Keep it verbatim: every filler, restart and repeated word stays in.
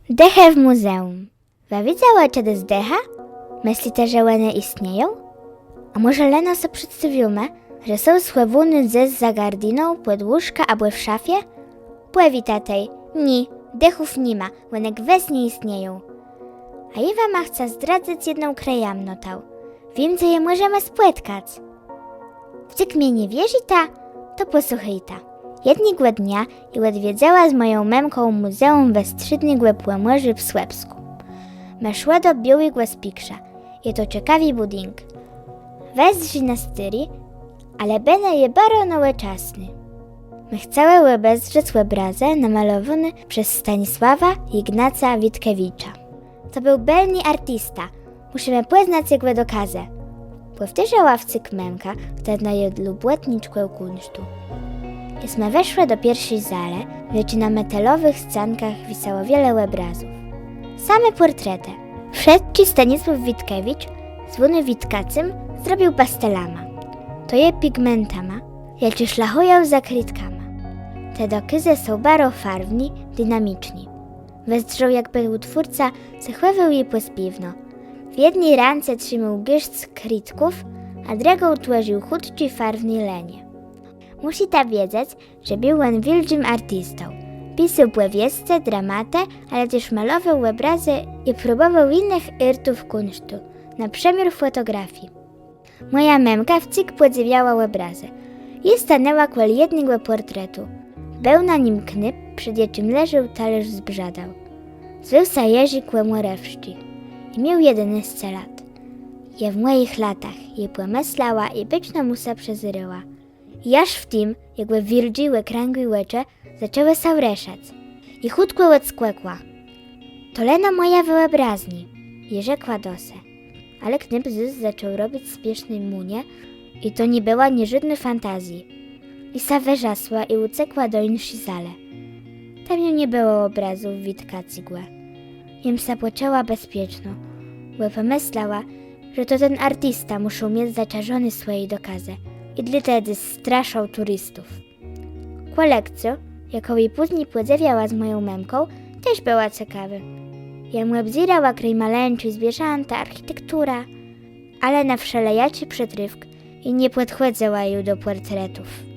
Dëchë w mùzeùm. Wa widzała czedës dëcha? Mëslita, że òne jistnieją? A mòże leno so przedstôwiómë, że są schòwóné dzes za gardiną, pòd łóżkã abò w szafie? Pòwiéta tej: Nié, dëchów ni ma, òne gwës nie jistnieją. A jô wama chcã zdradzëc jedną krëjamnotã. Wiém, dze je mòżemë spòtkac. Wcyg mie nie wierzita? To pòsłëchôjta. Jednégò dnia jô òdwiedzała z mòją mëmką mùzeùm Westrzédnégò Pòmòrzô w Słëpskù. Më szłë do Biôłégò Spikrza. Je to cekawi bùdink. Wëzdrzi na stôri, ale bënë je baro nowòczasny. Më chcałë òbezdrzec òbrazë namalowóné przez Stanisława Ignaca Witkiewicza. To béł bëlny artista. Mùszimë pòznac jegò dokôzë, pòwtôrza wcyg mëmka, chtërna je lubòtniczką kùńsztu. Jesmë weszłë do pierszi zalë, dze na metalowëch scankach wisało wiele òbrazów. Same pòrtretë. Wszëtczé Stanisłôw Witkiewicz, zwóny Witkacym, zrobił pastelama. To je pigmentama, jaczé szlachùją za kritkama. Te dokôzë są baro farwné, dinamiczné. Wëzdrzą, jakbë ùtwórca céchòwôł je pòspiészno. W jedny rãce trzimôł gôrzc kritków, a drëgą twòrził chùtczé farwné lënie. Mùszita wiedzec, że béł òn wiôldżim artistą. Pisôł pòwiescë, dramatë, ale téż malowôł òbrazë i próbòwôł jinëch ôrtów kùńsztu, na przëmiôr fòtografii. Mòja mëmka wcyg pòdzywiała òbrazë. Jô stanãła kòl jednégò pòrtretu. Béł na nim knôp, przed jaczim leżôł talérz z brzadã. Zwôł sã Jerzi Kòmòrowsczi i miôł jednôsce lat. Je w mòjich latach, jô pòmëslała i bëczno mù sã przëzérała. Jaż w tim jegò wiôldżé, òkrãgłé òczë zaczãłë sã rëszac. I chùtkò òdskòkła. To leno mòja wëòbrazniô, jô rzekła do se. Ale knôp zôs zaczął robic spiészné mùnie i to nie bëła niżódnô fantazjô. I sã wërzasła i ùcekła do jinszi zalë. Tam ju nie bëło òbrazów Witkacégò. Jem sã pòczëła bezpieczno, bò pòmëslała, że to ten artista mùszôł miec zaczarzoné swòje dokôzë i dlôte straszôł turistów. Kòlekcjô, jaką jô pózni pòdzywiała z mòją mëmką, téż bëła cekawô. Jem òbzérała krôjmalënczi, zwierzãta, architekturã, ale na wszelejaczé przëtrôfk i nie pòdchòdzëła ju do pòrtretów.